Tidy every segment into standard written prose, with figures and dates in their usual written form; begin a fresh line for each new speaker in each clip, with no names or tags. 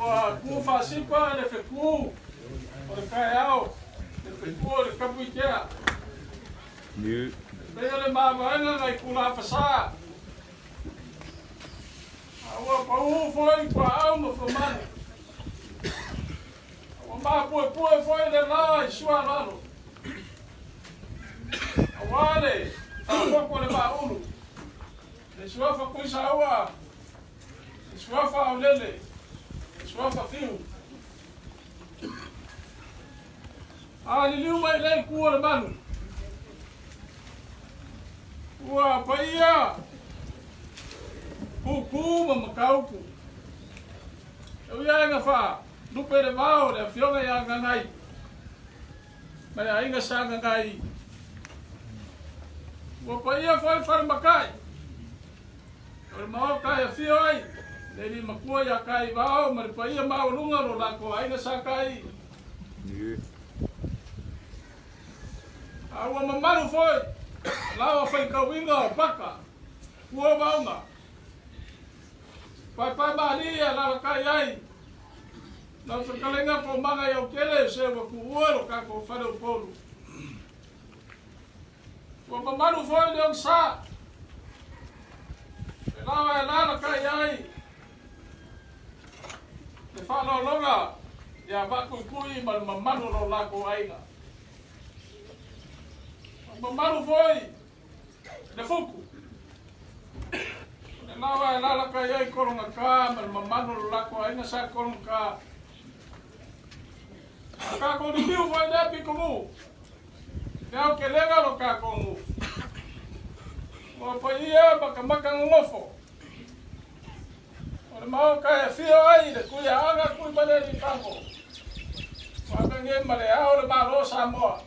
Ua ku faasipa le feku o le taeao, le feku o le Tapuitea. E pei o le mavaega nai Tulafasa. A ua pau foi tuaau ma famanu. A ua mapuepue foi le la i sualalo. Aua le faafoku o le Vaaulu, le suafa Tuisaua, le suafa Aulele, le suafa Fiu. A liliu mai lea itu o le malu, ua paia Kūkū ma Mataupu. E ui lava ina faalupe le vao le afioga ia Gagai ma le aiga sa Gagai. Ua paia foi Falematai, o le maota e afio ai le alii matua ia Taivao ma le paia maualuga o lo latou aiga sa Tai. A ua mamalu foi laoa faitauina o Paka, Pua Vaoga, Paepae Malie e alalatai ai lau fetalaiga Komaga i Autele se ua tuua lo tatou fale Upolu. Ua mamalu foi le ogisa e laoa e alalatai ai le faaaloaloga ia Vaakuikui ma le mamalu o lo latou aiga. Ua mamalu foi le fuku e laoa e alalatai ai Kologata ma le mamalu o lo latou aiga sa Kologata. A tatou liliu foi lea pitonuu, le aotelega o lo tatou nuu. Ua paia matamata nonofo. O le maota e afio ai le Tuiaaga Tuimalealiifano, Vaaletoa ma le Ao o le Malo o Samoa.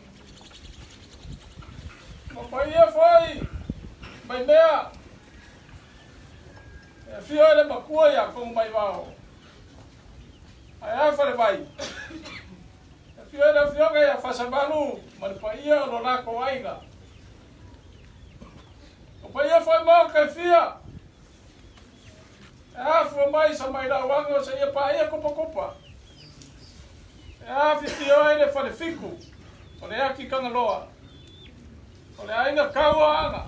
Ua paia foi Vaimea e afio ai le matua ia Tonumaivao. Ae a Falevai? E afio ai le afioga ia Fasavalu ma le paia o lo latou aiga. O paia foi maota e fia e afua mai sa mai lauaga o seia paia kupakupa. E afifio ai le falefiku o le Aki Kangaloa, o le aiga Kauaaga,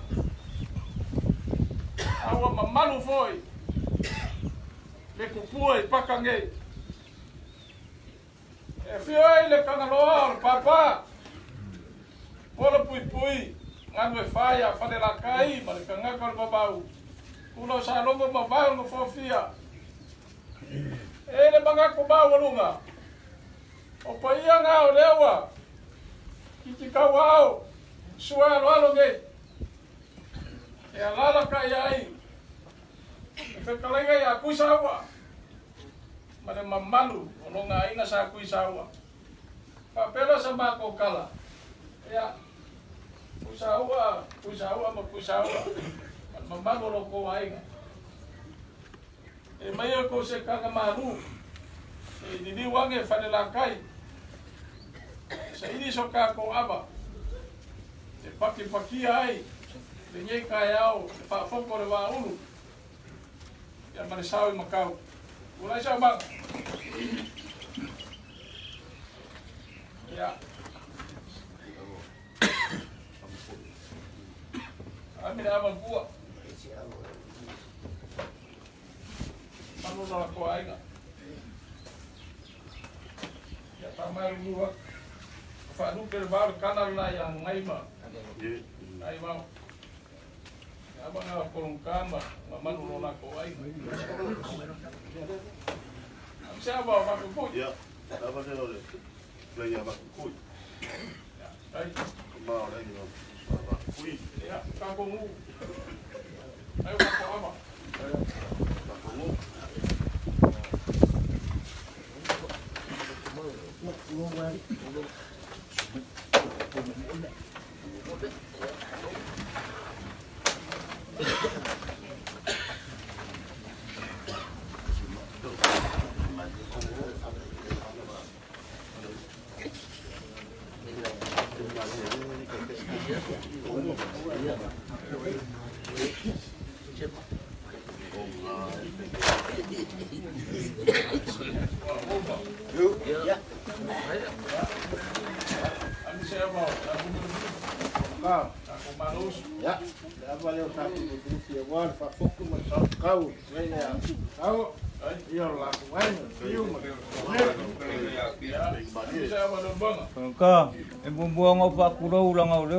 a ua mamalu foi le kupua i Paka nei. E afio ai le Kangaloa o le Papa, Pola Puipui, Galu e Fā ia Falelatai ma le Kangaka o le Vavau, Kula o Salogo ma Vae o Nofofia. E le manatu maualuga, o paia na o lea ua kiti tauao sua aloalo nei. E alalatai ai le fetalaiga ia Tuisaua ma le mamalu o lona aiga sa Tuisaua. Faapea sa matou tala, ia, Tuisaua, Tuisaua ma Tuisaua, ma le mamalu o lo outou aiga. E mai outou se taga malu, e liliu ane Falelatai, e saili so tatou ava, e pakipakia ai lenei taeao le faafoto o le Vaaulu, ia ma le sao i Makau. Tulai Saumaga. Ia. Ame le ava pua. Manu la ko aiga. Ia ta mai lua. Whaalupe le vao le kana la ia ngai ma. Ngai vao. Ia ava ngā kolongka ma ma manu lo la ko aiga. Am se ava o vakukui.
Ia, ava le ole. Le ia vakukui.
Ia, ai.
Ma o le ia vakukui.
Ia, kako ngu. Ai o kako ava.
Kako ngu. Ya, lava leo sa ku ku ya wa fa foku ma sa kau le ya. Au ia la ku ai iu ma.
Ka,
Ka, e bubuanga o whakurau langa o leo.